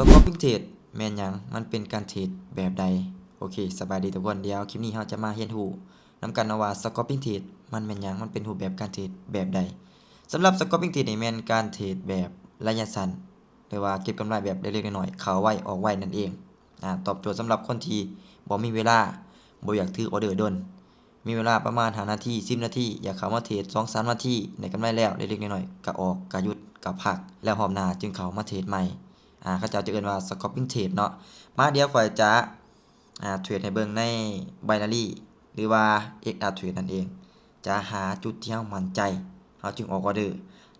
Scalping Trade ແມ່ນຫຍັງ? ມັນເປັນການເທຣດແບບໃດ? ໂອເຄ ສະບາຍດີທຸກຄົນ, ດຽວຄລິບນີ້ເຮົາຈະມາຮຽນຮູ້ນຳກັນເນາະວ່າ Scalping Trade ມັນແມ່ນຫຍັງ? ມັນເປັນຮູບແບບການເທຣດແບບໃດ? ສຳລັບ Scalping Trade ນີ້ແມ່ນການເທຣດແບບໄລຍະສັ້ນ ຫຼືວ່າເກັບກຳໄລແບບເລັກໆນ້ອຍໆ ເຂົ້າໄວອອກໄວນັ້ນເອງ. ອາ ຕອບໂຈດສຳລັບຄົນທີ່ບໍ່ມີເວລາ, ບໍ່ຢາກຖືອອເດີດົນ, ມີເວລາປະມານຫ້ານາທີ ສິບນາທີ, ຢາກເຂົ້າມາເທຣດສອງສາມນາທີ ໄດ້ກຳໄລແລ້ວ ເລັກໆນ້ອຍໆ ກະອອກ ກະຢຸດ ກະພັກ ແລ້ວຮອບໜ້າຈຶ່ງເຂົ້າມາເທຣດໃໝ່. ອາ ເຂົາເຈົ້າຈະເອີ້ນວ່າ Scalping Trade ເນາະ. ມາ ດຽວຂ້ອຍຈະ ອາ ເທຣດໃຫ້ເບິ່ງໃນ Binary ຫຼືວ່າ ເອັກອາ Trade ນັ້ນເອງ. ຈະຫາຈຸດທີ່ເຮົາໝັ້ນໃຈ ເຮົາຈຶ່ງອອກອອເດີ,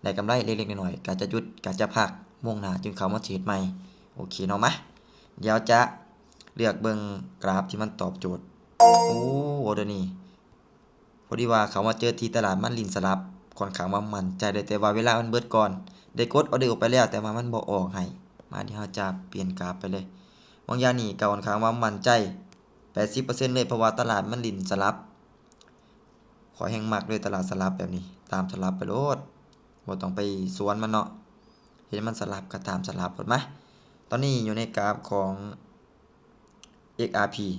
ໄດ້ກຳໄລເລັກໆນ້ອຍໆ ກະຈະຢຸດ ກະຈະພັກ, ໂມງໜ້າຈຶ່ງເຂົ້າມາເທຣດໃໝ່. ໂອເຄເນາະ, ມາ ດຽວຈະເລືອກເບິ່ງກຣາຟທີ່ມັນຕອບໂຈດ. ໂອ້ ອອເດີນີ້ ພໍດີວ່າເຂົ້າມາເຈີທີ່ຕະຫຼາດມັນຫຼິ້ນສະຫຼັບ ຂ້ອນຂ້າງວ່າໝັ້ນໃຈເລີຍ, ແຕ່ວ່າເວລາມັນເບິດກ່ອນ, ໄດ້ກົດອອເດີອອກໄປແລ້ວ ແຕ່ວ່າມັນບໍ່ອອກໃຫ້. ມາ ດຽວເຮົາຈະປ່ຽນກຣາຟໄປເລີຍ. ບາງຢ່າງນີ້ກໍຂ້ອນຂ້າງວ່າໝັ້ນໃຈ ແປດສິບເປີເຊັນເລີຍ ເພາະວ່າຕະຫຼາດມັນຫຼິ້ນສະຫຼັບ. ຂ້ອຍແຮງມັກເລີຍຕະຫຼາດສະຫຼັບແບບນີ້, ຕາມສະຫຼັບໄປໂລດ, ບໍ່ຕ້ອງໄປສວນມັນເນາະ, ເຫັນມັນສະຫຼັບກໍຕາມສະຫຼັບໂລດ. ມາ ຕອນນີ້ຢູ່ໃນກຣາຟຂອງ ເອັກອາພີ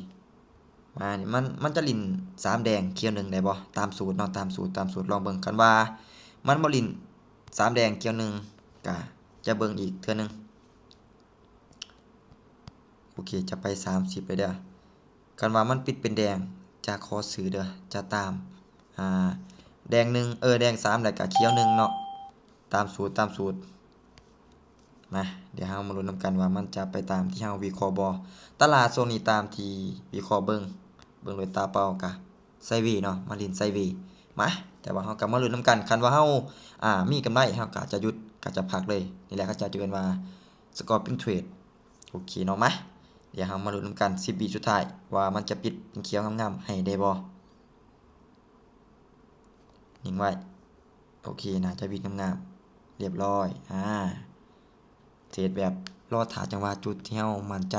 ມານີ້ ມັນ ມັນຈະຫຼິ້ນສາມແດງຂຽວໜຶ່ງໄດ້ບໍ່? ຕາມສູດເນາະ, ຕາມສູດ ຕາມສູດ ລອງເບິ່ງ. ຄັນວ່າມັນບໍ່ຫຼິ້ນສາມແດງຂຽວໜຶ່ງ ກະຈະເບິ່ງອີກເທື່ອໜຶ່ງ. ໂອເຄ ຈະໄປສາມສິບເລີຍເດີ້. ຄັນວ່າມັນປິດເປັນແດງ ຈະຂໍຊື້ເດີ້, ຈະຕາມ ອາ ແດງໜຶ່ງ ເອີ ແດງສາມ ແລ້ວກະຂຽວໜຶ່ງເນາະ, ຕາມສູດ ຕາມສູດ. ມາ ດຽວເຮົາມາລຸ້ນນຳກັນວ່າມັນຈະໄປຕາມທີ່ເຮົາວິເຄາະບໍ່. ຕະຫຼາດຊ່ວງນີ້ຕາມທີ່ວິເຄາະເບິ່ງ, ເບິ່ງໂດຍຕາເປົ່າກະໄຊເວເນາະ, ມາຫຼິ້ນໄຊເວ. ມາ ແຕ່ວ່າເຮົາກໍມາລຸ້ນນຳກັນ, ຄັນວ່າເຮົາ ອາ ມີກຳໄລ ເຮົາກໍຈະຢຸດ ກໍຈະພັກເລີຍ. ນີ້ແຫຼະເຂົາເຈົ້າຈະເອີ້ນວ່າ Scalping Trade. ໂອເຄເນາະ, ມາ ດຽວເຮົາມາລຸ້ນນຳກັນສິບວິສຸດທ້າຍ ວ່າມັນຈະປິດເປັນຂຽວງາມໆໃຫ້ໄດ້ບໍ່. ນິ່ງໄວ້. ໂອເຄ ໜ້າຈະວິດງາມໆ ລຽບຮ້ອຍ. ອາ ເທຣດແບບລໍຖ້າຈັງຫວະຈຸດທີ່ເຮົາໝັ້ນໃຈ,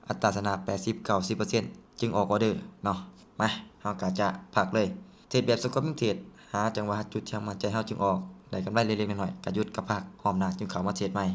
ອັດຕາຊະນະ ແປດສິບ ເກົ້າສິບເປີເຊັນ ຈຶ່ງອອກອອເດີເນາະ. ມາ ເຮົາກໍຈະພັກເລີຍ. ເທຣດແບບ Scalping Trade ຫາຈັງຫວະຈຸດທີ່ເຮົາໝັ້ນໃຈ ເຮົາຈຶ່ງອອກ, ໄດ້ກຳໄລເລັກໆນ້ອຍໆ ກໍຢຸດກໍພັກ, ຮອບໜ້າຈຶ່ງເຂົ້າມາເທຣດໃໝ່.